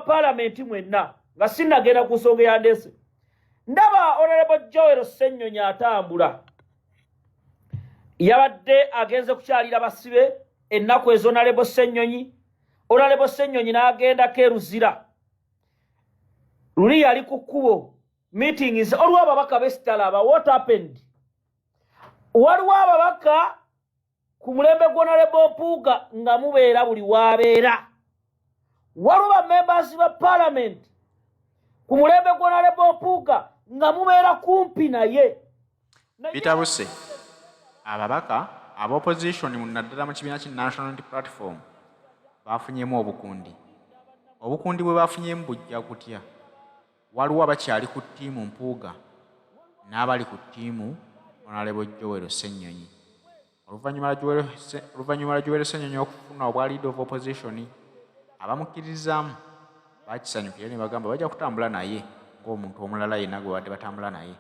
Palamenti mwenna, nga sinnagenda ku nsonga eyandeese, ndaba Honorable Joel Ssennyonyi atambula. Yabadde agenze kukyalira basibe ennaku ezo. Honorable Ssennyonyi, Honorable Ssennyonyi n'agendako eruzira luli yali ku kkubo meetings. Olwo ababaka besitalaba, what happened? Waliwo ababaka ku mulembe gw'Honorable Mpuuga nga mubeera buli waabeera. Waliwo bamembers ba parliament ku mulembe gw'Honorable Mpuuga nga mubeera kumpi naye. Bitabuse. Ababaka aba opposition naddala mu kibiina ki National Unity Platform bafunyemu obukundi. Obukundi bwe bafunyemu bujja kutya? Waliwo abakyali ku ttiimu Mpuuga n'abali ku ttiimu Honorable Joel Ssennyonyi. Oluvannyuma lwa Joel Ssennyonyi okufuna obwa leader of opposition, abamukkiririzaamu bakisanyukira ne bagamba bajja kutambula naye ng'omuntu omulala yenna gwe badde batambula naye.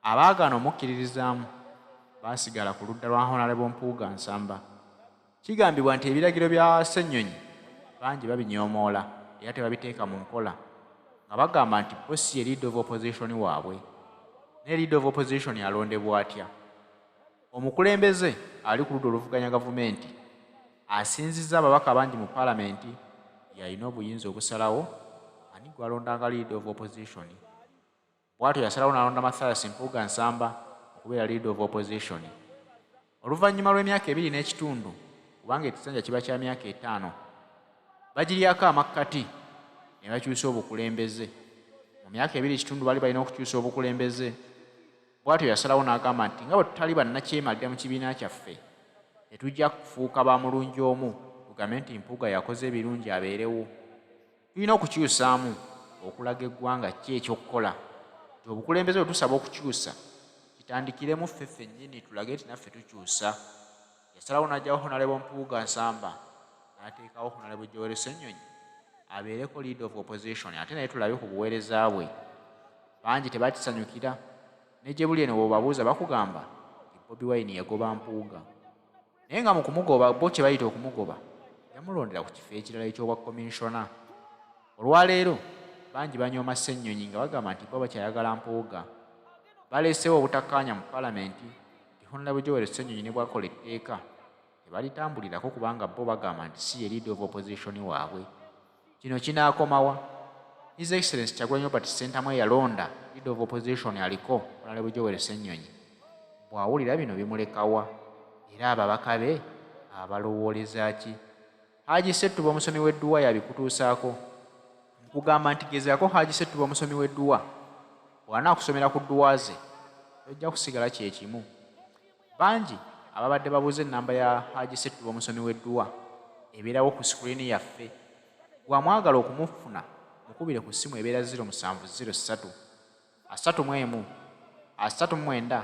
Abaagaana omukkiririzaamu baasigala ku ludda lwa Honorable Mpuuga Nsamba. Kigambibwa nti ebiragiro bya Ssennyonyi bangi babinyoomoola era tebabiteeka mu nkola, nga bagamba nti bo si ye leader of opposition waabwe. Naye leader of opposition alondebwa atya? Omukulembeze ali ku ludda oluvuganya gavumenti asinzizza ababaka bangi mu paalamenti y'alina obuyinza obusalawo ani gw'alondanga leader of opposition. Bw'atyo yasalawo n'alonda Mathias Mpuuga Nsamba okubeera leader of opposition. Oluvannyuma lw'emyaka 2.5, kubanga ekisanja kiba kya myaka 5, bagiryako amakkati ne bakyusa obukulembeze. Mu myaka 2.5 baali balina okukyusa obukulembeze. Bw'atyo yasalawo n'agamba nti nga bwe tutali bannakyemalira mu kibiina kyaffe, tetujja kufuuka ba mulungi omu tugambe nti Mpuuga yakoze ebirungi abeerewo. Tulina okukyusaamu okulaga eggwanga ki ekyokukola, nti obukulembeze bwe tusaba okukyusa kitandikiremu ffe ffennyini, tulage nti naffe tukyusa. Yasalawo n'aggyawo Honorable Mpuuga Nsamba n'ateekawo Honorable Joel Ssennyonyi abeereko leader of opposition, ate naye tulabe ku buweereza bwe. Bangi tebakisanyukira, ne gye buli eno bw'obabuuza bakugamba nti Bobi Wine yagoba Mpuuga, naye nga mu kumugoba, bo kye bayita okumugoba, yamulondera ku kifo ekirala eky'obwa commissioner. Olwaleero bangi banyooma Ssennyonyi nga bagamba nti bo bakyayagala Mpuuga. Baleeseewo obutakkaanya mu palamenti nti Honorable Joel Ssennyonyi ne bw'akola etteeka tebalitambulirako, kubanga bo bagamba nti si ye leader of opposition waabwe. Kino kinaakomawa? His Excellence Kyagulanyi Robert Ssentamu eyalonda leader of opposition aliko Honorable Joel Ssennyonyi, bw'awulira bino bimulekawa? Era ababaka be abalowooleza ki? Haji Ssettuba omusomi w'edduwa yabikutuusaako. Nkugamba nti gezaako Haji Ssettuba omusomi w'edduwa, bw'anaakusomera ku dduwa ze tojja kusigala kye kimu. Bangi ababadde babuuza ennamba ya Haji Ssettuba omusomi w'edduwa, ebeerawo ku screen yaffe. Gwe amwagala okumufuna mukubire ku ssimu ebeera 0703 31 39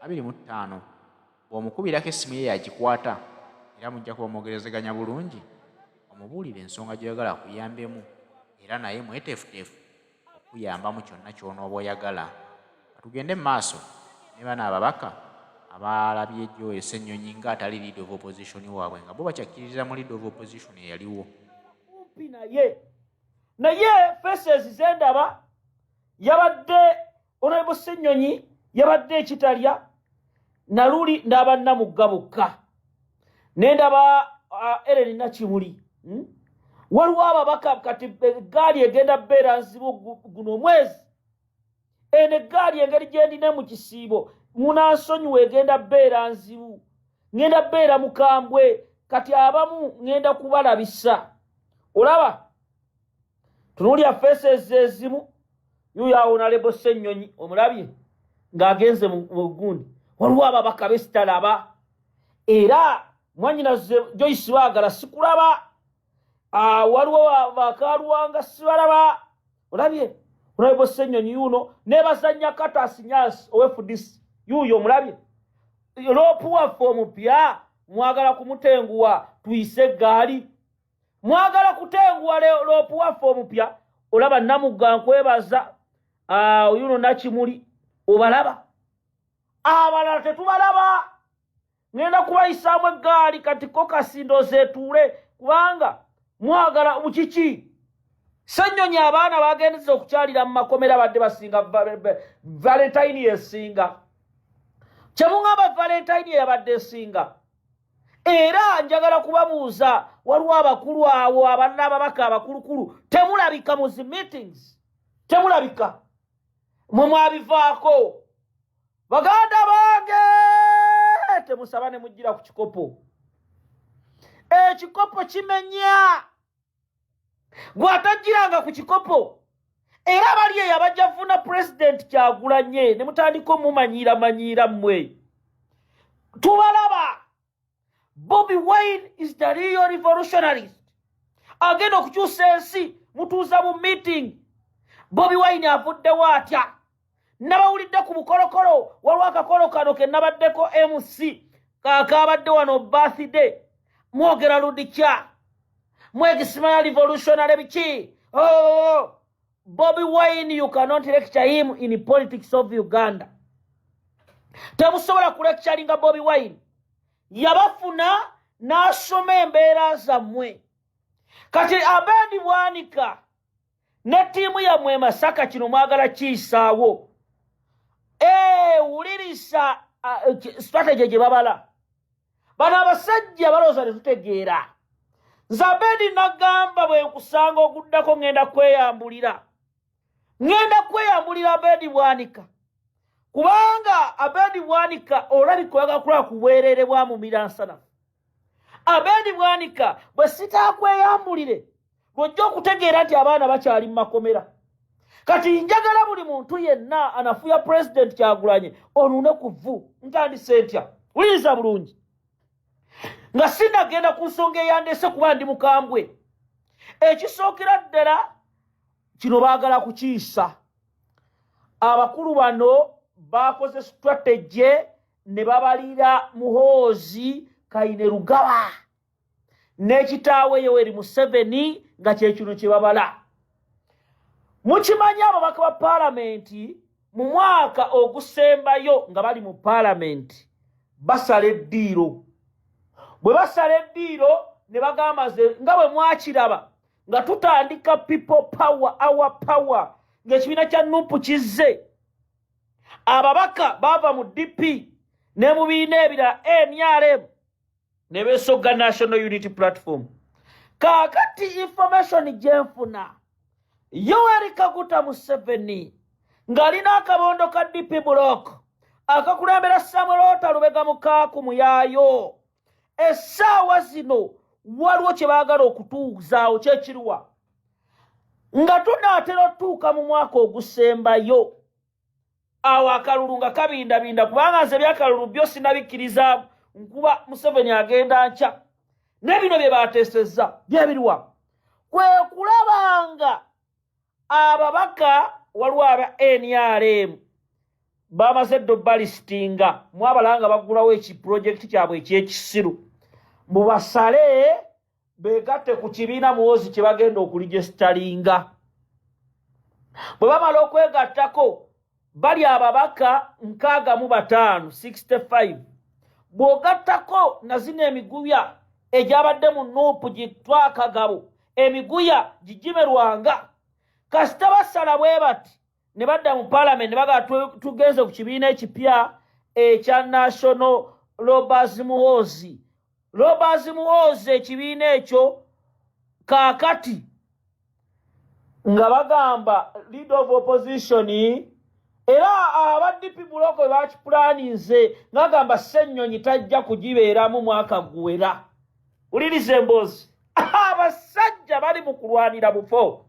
25. Bw'omukubirako essimu ye y'agikwata era mujja kuba mwogerezeganya bulungi, omubuulire ensonga gy'oyagala akuyambemu, era naye mweteefuteefu okukuyambamu kyonna ky'onooba oyagala. Ka tugende mu maaso ne bano ababaka abaalabye Joel Ssennyonyi ng'atali leader of opposition waabwe, nga bo bakyakkiririza mu leader of opposition eyaliwo. Kumpi naye, naye faces zendaba, yabadde Honorable Ssennyonyi, yabadde ekitalya naluli ndaba Namugga bokka, nendaba Eren Nakimuli, Waliwo ababaka kati eggaali egenda beera nzibu guno omwezi. Eno eggaali engeri gyendina mu kisiibo, munansonyiwa, egenda beera nzibu, ŋŋenda beera mukambwe. Kati abamu ŋŋenda kubalabisa. Olaba tunuulya faces ezimu, yuyo awo Honorable Ssennyonyi omulabye ng'agenze mu gundi. Waliwo ababaka besitalaba, era mwanyinaze Joyce Baagala sikulaba. Waliwo bakaluwanga sibalaba. Olabye Honorable Ssennyonyi yuno, nebazanya Katasi Nyansi owe FDC yuyo omulabye. LOP waffe omupya mwagala kumutenguwa, tuyise eggaali. Mwagala kutenguwa LOP waffe omupya. Olaba Namugga, nkwebaza. Oyuno Nakimuli obalaba, abalala tetubalaba. Ŋŋenda kubayisaamu eggaali. Kati kokasi ndooza etuule, kubanga mwagala mukiki. Ssenyonyi abaana bagendeza okukyalira mu makomera badde basinga Valentine yesinga. Kyemuŋamba Valentine yeyabadde esinga. Era njagala kubabuuza, waliwo abakulu awo abalala ababaka abakulukulu temulabika mu zi meetings, temulabika, mwe mwabivaako. Baganda bange, temusaba ne mujjira ku kikopo, ekikopo kimenya. Gwatajjiranga ku kikopo, era abali eyo abajja vuna Pulezidenti Kyagulanye ne mutandika omumanyiira manyiira, mmwe tubalaba. Bobi Wine is the real revolutionarist agenda okukyusa ensi. Mutuuza mu meeting, Bobi Wine avuddewo atya? Nabawulidde ku bukolokolo. Waliwo akakolo kano ke nabaddeko MC kakabadde wano birthday, mwogera ludikya mwegisimala revolutionary biki. Oh, Bobi Wine, you cannot lecture him in politics of Uganda. Temusobola kulecturinga Bobi Wine. Yabafuna n'asoma embeera zammwe. Kati Abedi Bwanika ne ttiimu yammwe e Masaka, kino mwagala kiyisaawo. Wulirisa strategy gye babala. Bano abasajja balowooza tetutegeera. Nze Abedi nagamba, bwe nkusanga oguddako ŋŋenda kweyambulira, ŋŋenda kweyambulira Abedi Bwanika, kubanga Abedi Bwanika olabika oyagala kulaba ku bwereere bwa mumira nsanafu. Abedi Bwanika, bwe sitaakweyambulire lwojja okutegeera nti abaana bakyali mu makomera. Kati njagala buli muntu yenna anafuya Pulezidenti Kyagulanye onuune ku vvu. Ntandise ntya? Wuliriza bulungi nga sinagenda ku nsonga eyandese, kuba ndi mukambwe. Ekisookera ddala, kino baagala kukiisa. Abakulu bano bakoze strategy ne babalira Muhoozi Kainerugaba n'ekitaawe Yoweri Museveni, nga kyekino kye babala. Mukimanyi ababaka ba paalamenti mu mwaka ogusembayo nga bali mu paalamenti basala eddiiro. Bwe basala eddiiro ne bagamba, nga bwe mwakiraba nga tutandika People Power, Our Power, ng'ekibiina kya NUP kizze, ababaka baava mu DP ne mu biina ebirala, NRM, ne beesogga National Unity Platform. Kaakati information gyenfuna, Yoweri Kaguta Museveni ng'alina akabondo ka DP Bloc akakulembera Samuel Ota Lubega Mukaaku Muyaayo, essaawa zino waliwo kye baagala okutuuzaawo. Kyekiruwa? Nga tunaatera otuuka mu mwaka ogusembayo awo akalulu nga kabindabinda, kubanga nze ebyakalulu byo sinabikkiriza, nkuba Museveni agenda nkya ne bino bye bateesezza byebiriwa, kwe kulabanga ababaka waliwo aba NRM bamaze ddo balistinga mwabala nga baggulawo ekipulojekiti kyabwe ekyekisiru, mubasale begatte ku kibiina Muwozi kye bagenda okuregisteringa. Bwe bamala okwegattako, bali ababaka 65, 65. Bw'ogattako na zino emiguya egyabadde mu NUP gitwakagabo, emiguya gigimerwanga, kasita basala bwe bati ne badda mu paalamenti ne bagaa tugenze ku kibiina ekipya ekya National Robert Muhoozi, Robert Muhoozi. Ekibiina ekyo kaakati nga bagamba leader of opposition, era aba DP Bloc bwe bakipulaninze ngagamba Ssennyonyi tajja kugibeeramu mwaka guwera. Wuliriza emboozi. Abasajja bali mu kulwanira bufo,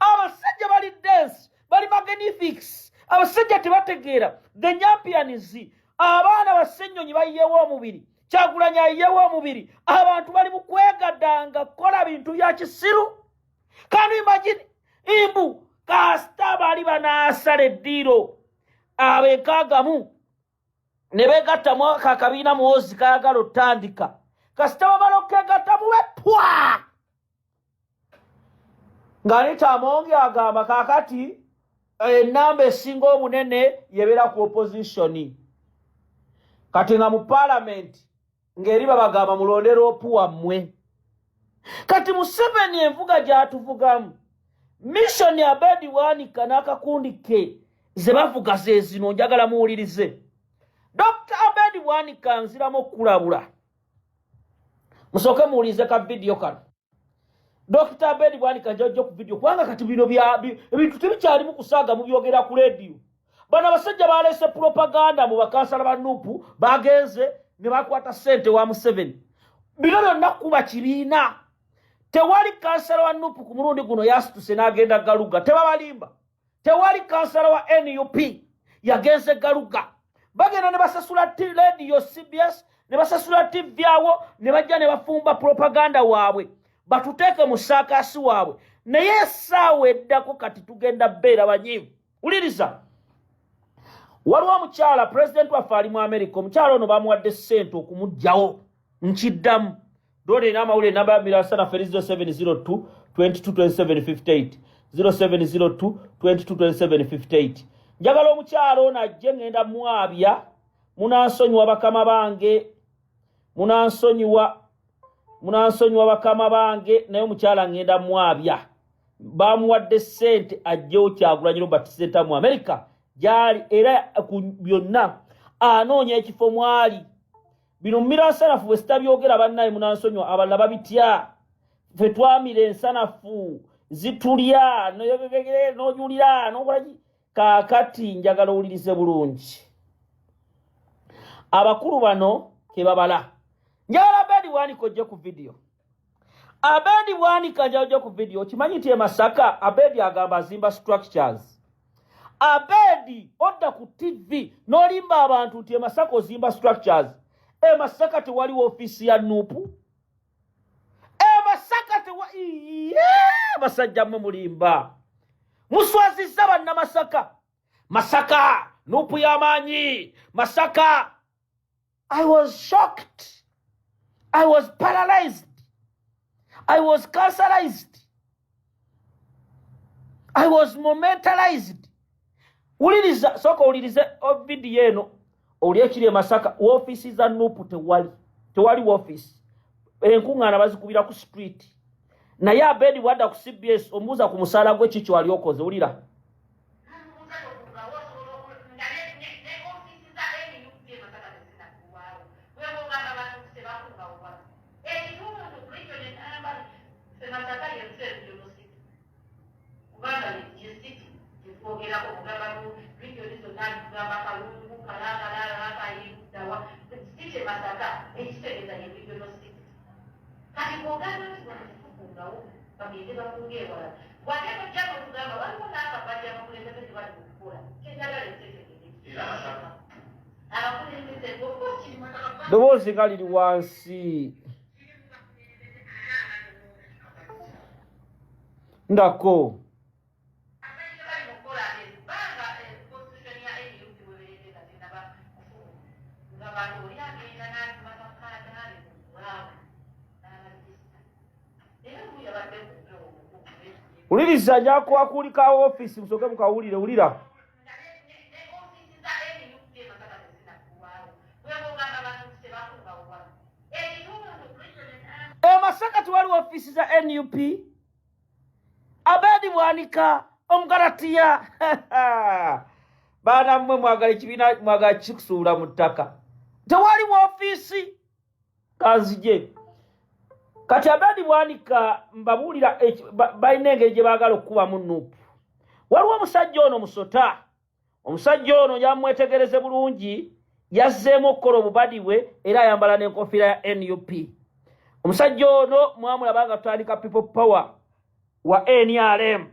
abasajja bali dense, bali magnifiques. Abasajja tebategeera. The Champions, abaana ba Ssennyonyi bayiyewo omubiri, Kyagulanyi ayiyewo omubiri. Abantu bali mu kwegadanga kukola bintu bya kisiru. Can you imagine? Imbu kasita bali banaasala eddiiro abo 60 ne beegattamu akabiina Muwozi kayagala otandika, kasita bamala okukegattamu bepwa ng'Anita Amongi agamba kaakati enamba esinga obunene yebeera ku opposition. Kati nga mu paalamenti ng'eri babagamba mulonde rep wammwe. Kati Museveni envuga gy'atuvugamu. Mission Abedi Bwanika n'akakundi ke ze bavuga ze zino, njagala muwulirize. Dr. Abedi Bwanika nziramu okukulabula. Musooke muwulirize ka vidiyo kano. Dr. Abedi Bwanika njajja ku vidiyo kubanga kati bino ebintu tebikyalimu kusaaga mubyogera ku leediyo. Bano abasajja baleese propaganda mu bakansala ba Nuupu, bagenze ne bakwata ssente wa Museveni. Bino byonna kuba kibiina. Tewali kansala wa Nuupu ku mulundi guno yasituse n'agenda Galuga, tebabalimba. Tewali kansala wa NUP yagenze Galuga. Bagenda ne basasula radio CBS, ne basasula TV awo, ne bajja ne bafumba propaganda waabwe batuteeke mu saakaasi waabwe. Naye essaawa eddako kati tugenda beera banyiivu. Wuliriza, waliwo omukyala pulezidenti waffe ali mu Amerika, omukyala ono bamuwadde ssente okumuggyawo. Nkiddamu dole erina amawulire namba ya mirasana feri 0702 222758 0702 222758. Njagala omukyala ono ajje, ŋŋenda mwabya. Munansonyiwa bakama bange, munansonyiwa, munansonyiwa bakama bange, naye omukyala ŋŋenda mwabya. Bamuwadde ssente ajjewo Kyagulanyi Robert Ssentamu mu Amerika gyali, era ku byonna anoonya ekifo mwali. Bino mumira nsanafu bwe sitabyogera bannaye munansonyiwa, abalala babitya. Ffe twamira ensanafu zitulya n'ojulira n'okolaki. Kaakati njagala owulirize bulungi abakulu bano kebabala. Njagala Abedi Bwanika ojje ku vidiyo. Abedi Bwanika njagala ojje ku vidiyo. Okimanyi nti e Masaka Abedi agamba azimba structures. Abedi odda ku TV n'olimba abantu nti e Masaka ozimba structures. E Masaka tewali woofiisi ya Nuupu. E Masaka tewa basajja mmwe mulimba, muswazizza bannamasaka. Masaka Nuupu y'amaanyi Masaka. I was shocked, I was paralyzed, I was cancerized, I was momentalized. Wuliriza, sooka owulirize vidiyo eno oli ekiri e Masaka. Woofiisi za Nuupu tewali, tewali woofiisi. Enkuŋŋaana bazikubira ku street. Naye Abedi bwadda ku CBS omubuuza ku musaala gwe kiki wali okoze. Wulira. Ddoboozi nga liri wansi ndako. Wuliriza, njakuwakuulika ofiisi musooke mukawulire. Wulira. E Masaka tewali ofiisi za NUP. Abedi Bwanika omugalatiya, baana mmwe mwagala ekibiina, mwagala kikusuula mu ttaka. Tewali woofiisi kanzije. Kati Abedi Bwanika mbabuulira, balina engeri gye baagala okukubamu Nuupu. Waliwo omusajja ono musota, omusajja ono yamwetegereze bulungi, yazzeemu okukola obubadi bwe era ayambala n'enkofiira ya NUP. Omusajja ono mwamulaba nga tutandika People Power wa NRM.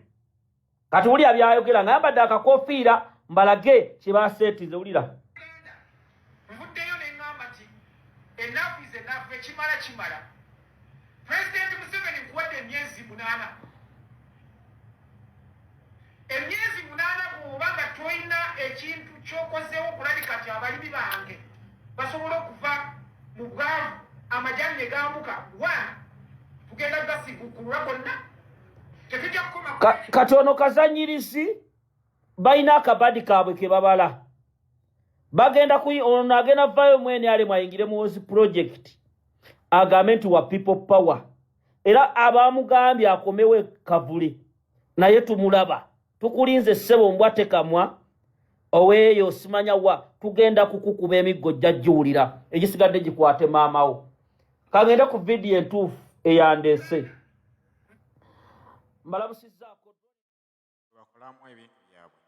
Kati wulira byayogera nga ayambadde akakofiira, mbalage kye baseetize. Wulira. Nvuddeyo ne ŋŋamba nti enough is enough, ekimala kimala. Pulezidenti Museveni, nkuwadde emyezi 8, emyezi 8. Bw'oba nga tolina ekintu ky'okozeewo okulabika nti abalimi bange basobola okuva mu bwavu, amajani ne gambuka, one tugenda gasigukulula gonna, tetujja kukoma. Kati ono kazanyirizi, balina akabadi kaabwe ke babala. Bagenda ku ono agenda vayo mwene alemu ayingire Muwozi Project agambe nti wa People Power, era abamugambye akomewo kavule. Naye tumulaba, tukulinze ssebo, mbwa tekamwa oweeyo simanya wa, tugenda kukukuba emiggo jjajjiwulira, egisigadde gikwate maamawo. Kagende ku vidiyo entuufu eyandeese mbalamusizzaako. Bakolamu ebintu byabwe.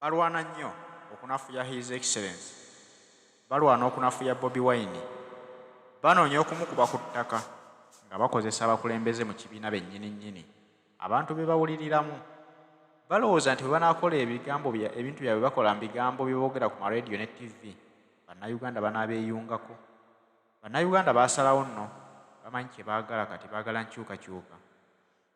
Balwana nnyo okunafuya His Excellence, balwana okunafuya Bobi Wine, banoonya okumukuba ku ttaka nga bakozesa abakulembeze mu kibiina bennyini nnyini, abantu be bawuliriramu. Balowooza nti bwe banaakola ebigambo bya ebintu byabwe bakola mu bigambo bye boogera ku marediyo ne ttivi, Bannayuganda banaabeeyungako. Bannayuganda baasalawo nno, bamanyi kye baagala kati baagala nkyukakyuka.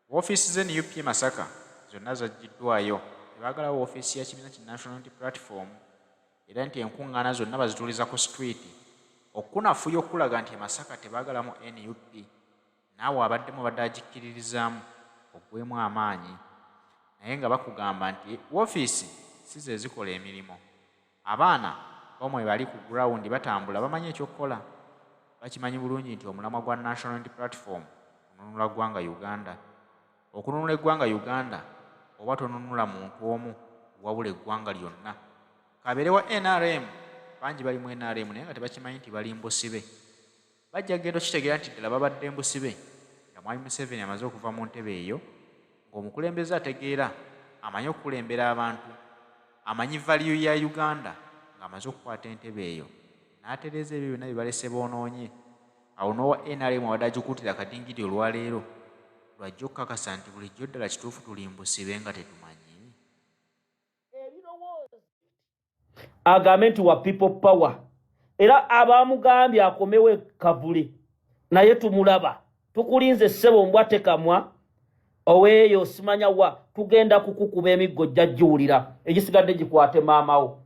Woofiisi ze nup e Masaka zonna zaggyiddwayo, tebaagalawo woofiisi ya kibiina ki National Unity Platform era nti enkungaana zonna bazituuliza ku street okukunafuya okukulaga nti e Masaka tebaagalamu nup, naawe abaddemu abadde agikkiririzaamu oggweemu amaanyi naye nga bakugamba nti woofiisi si ze zikola emirimu. Abaana bo mwebali ku ground batambula bamanyi ekyokukola. Bakimanyi bulungi nti omulamwa gwa National Unity Platform kununula ggwanga Uganda. Okununula eggwanga Uganda oba tonunula muntu omu wabula eggwanga lyonna. K'abeere wa nrm, bangi bali mu nrm naye nga tebakimanyi nti bali mbusibe. Bajja kugenda okitegeera nti ddala babadde mbusibe nga Mwami Museveni amaze okuva mu ntebe eyo ng'omukulembeze ategeera, amanyi okukulembera abantu, amanyi value ya Uganda ng'amaze okukwata entebe eyo n'atereeza ebyo byonna bye balese boonoonye. Awo n'owa nrm abadde agikuutira akadingidi olwaleero lw'ajja okukakasa nti bulijjo ddala kituufu tuli mbusibe nga tetumanyi. Agambe nti wa People Power era abamugambye akomewo kavule, naye tumulaba, tukulinze ssebo, mbwa tekamwa oweeyo simanya wa, tugenda kukukuba emiggo jjajjiwulira, egisigadde gikwate maamawo.